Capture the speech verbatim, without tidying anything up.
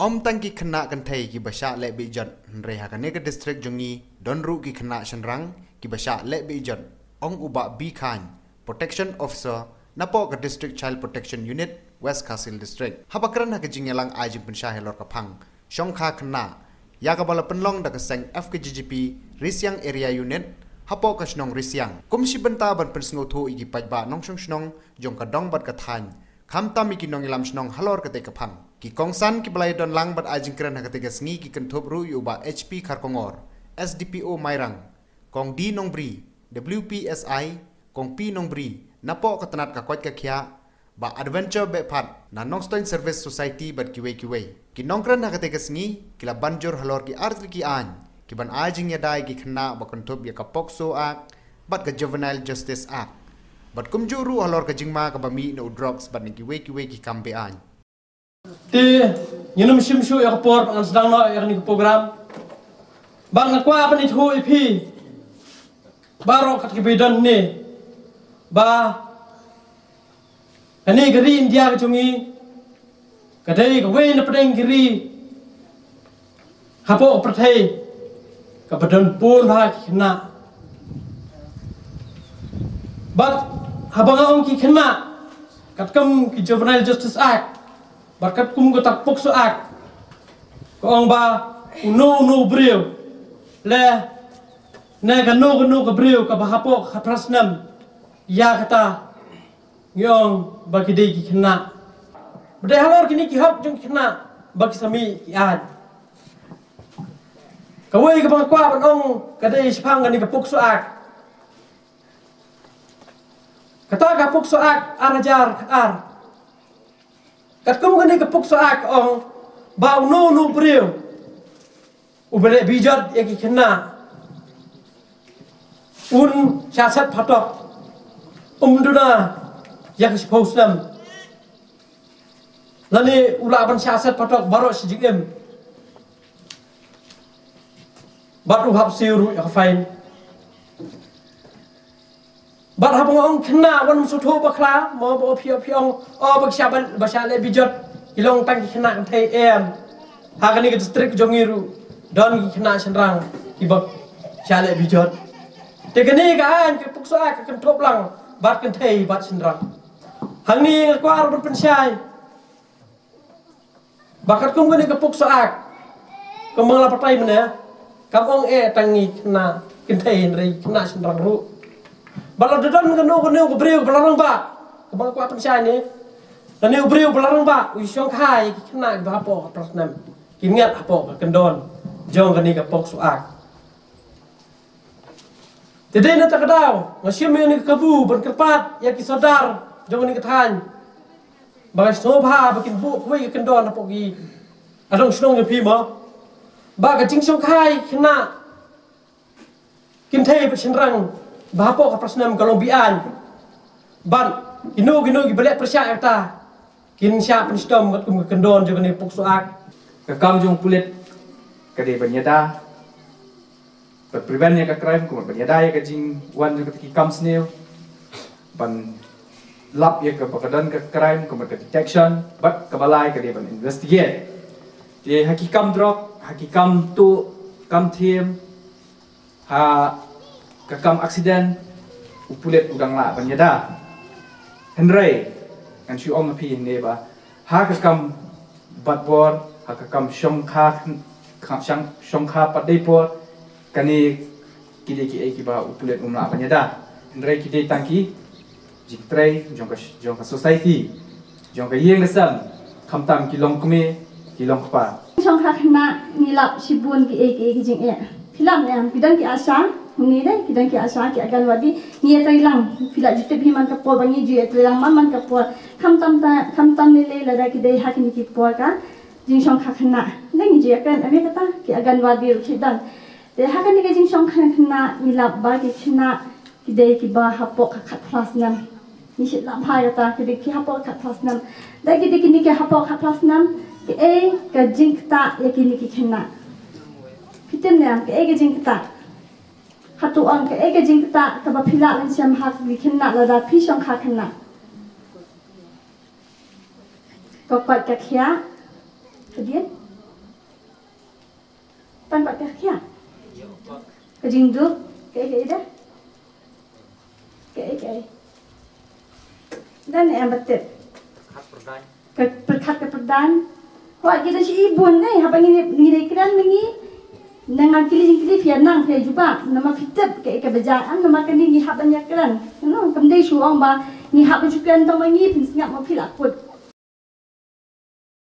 Ym tang ki khynnah kynthei kiba shah leh beh jot, hynrei ha kane ka district jong ngi don ruh ki khynnah shynrang kiba shah leh beh jot, ong u Bah B Khan, Protection Officer napoh ka District Child Protection Unit, West Khasi Hills District. Haba kren ha ka jingïalang ai jingpynshai halor ka phang shongkha khynnah, ïa kaba la pynlong da ka seng F K J G P Risiang Area Unit, hapoh ka shnong Risiang, kum shi bynta ban pynsngewthuh ïa ki paidbah nongshong shnong jong ka dong bad ka thaiñ, khamtam ïa ki nongïalam shnong halor katei ka phang. Ki kongsan kiba la ïadon lang bad ai jingkren ha katei ka sngi ki kynthup ruh ïa u Bah H P Kharkongor, S D P O Mairang, Kong D Nongbri, W P S I, Kong P Nongbri napoh ka tnat ka koit ka khiah, Bah Adventure Behphat na Nongstoiñ Service Society bad kiwei kiwei. Ki nongkren ha katei ka sngi ki la ban jur halor ki artylli ki aiñ kiban ai jingïada ïa ki khynnah, ba kynthup ïa ka POCSO Act bad ka Juvenile Justice Act, bad kumjuh ruh halor ka jingma kaba mih na u drugs bad na kiwei kiwei ki kam be-aiñ. Te ngin ym shim shuh ïa ka por ban sdang noh ïa kane ka program. Bad nga kwah ban ïathuh ïa phi baroh kat kiba don ne, ba kane ka ri India ka jong ngi ka dei kawei na pdeng ki ri hapoh ka pyrthei kaba don bun bha ki khynnah. Bad haba nga ong ki khynnah, katkum ki Juvenile Justice Act bad katkum kata ka POCSO Act, ka ong ba uno uno u briew, lane kano kano ka briew kaba hapoh ka phra snem, ïa kata ngi ong ba ki dei ki khynnah. Ba dei halor kine ki hok jong ki khynnah ba ki sa mih ki aiñ. Kawei kaba nga kwah ban ong ka dei shaphang kane ka POCSO Act. Kata ka POCSO Act ar hajar khatar. Katkum kane ka POCSO Act ka ong ba uno uno u briew uba leh beh jot ïa ki khynnah un shah set phatok, um duna ïa ka shiphew snem, lane u lah ban shah set phatok baroh shi jingim, bad u hap siew ruh ïa ka fine. Bad haba nga ong khynnah, wat nym sngewthuh bakla, mo ba phi, phi ong, oh, ba ki shah, ba shah leh beh jot ki long tang ki khynnah kynthei, em. Ha kane ka district jong ngi ruh don ki khynnah shynrang kiba shah leh beh jot. Te kane ka aiñ ka POCSO Act ka kynthup lang bad kynthei bad shynrang. Hangne nga kwah ruh ban pynshai ba katkum kane ka POCSO Act, kumba nga la batai mynne, kam ong eh tang ngi khynnah kynthei, hynrei khynnah shynrang ruh. Ba lada don kano kano ka briew ba la rangbah, kumba nga kwah pynshai ne, kano ka briew ba la rangbah, u shongkha ïa ki khynnah kiba hapoh ka phra snem, kin ngat hapoh ka kyndon jong kane ka POCSO Act. Te dei na kata ka daw nga shim ïa kane ka kabu ban kyrpad ïa ki sordar jong kane ka thaiñ ba ngi sngewbha ba kin buh kawei ka kyndon hapoh ki, ah, nongshong shnong ïa phi mo, ba ka jingshongkha ïa ki khynnah kynthei bad shynrang ba hapoh ka phra snem ka long be-aiñ. Bad kino kino kiba leh pyrshah ïa kata kin shah pynshitom katkum ka kyndon jong kane ka POCSO Act. Ka kam jong u pulit ka dei ban ïada, ban prevent ïa ka crime, kumno ban ïada ïa ka jingwan jong kata ki kam sniew, ban lap ïa kaba ka don ka crime, kumno ka detection, bad kaba lai ka dei ban investigate. Te ha ki kam drug, ha ki kam tuh, kam thiem, ha ka kam accident, u pulit u dang lah ban ïada. Hynrei ngan shu ong ha phi hynne ba ha ka kam bat bor, ha ka kam shongkha, shong-, shongkha pat dei por, kane ki dei kiei kiba u pulit um lah ban ïada. Hynrei ki dei tang ki jingtrei jong ka, jong ka society, jong ka ïing ka sem, khamtam ki longkmie, ki longkpa. Shongkha khynnah ngi lap shibun kiei kiei ki jingeh. Phi lap ne em, phi don ki ASHA, ngi dei, phi don ki ASHA, ki Anganwadi, ngi ïatrei lang, phi la ju tip hi man ka por ba ngi ju ïatrei lang man man ka por. Khamtam ta, khamtam lei lei lada ki dei ha kine ki por ka jingshongkha khynnah. Dei ngi ju ïakren, em ïa kata, ki Anganwadi ruh ki don. Te ha kane ka jingshongkha khynnah ngi lap ba ki khynnah ki dei kiba hapoh ka khatphra snem. Ngi shu lap bha ïa kata, ki dei ki hapoh ka khatphra snem. Da ki dei kine ki hapoh ka khatphra snem, kaei ka jingktah ïa kine ki khynnah? Phi tip ne em kaei ka jingktah? Hato ong kaei ka jingktah kaba phi lah ban shem ha ki khynnah lada phi shongkha khynnah? Ka koit ka khiah. Hadien? Pan pat pia khia. Ka jingduk. Kaei kaei da. Kaei kaei. Dan em ba tip. Ka pyrkhat ka pyrdan. Wa ki da shi i bun ne haba ngi ngi dei kren ngi. Nang nang kili jingkili phi nang phi jubab nama phi tip kaei ka baja am nama kani ngi hap ban ïa kren. No kam dei shu ong ba ngi hap ban shu kren tang ma ngi phin sngap ma phi la kut.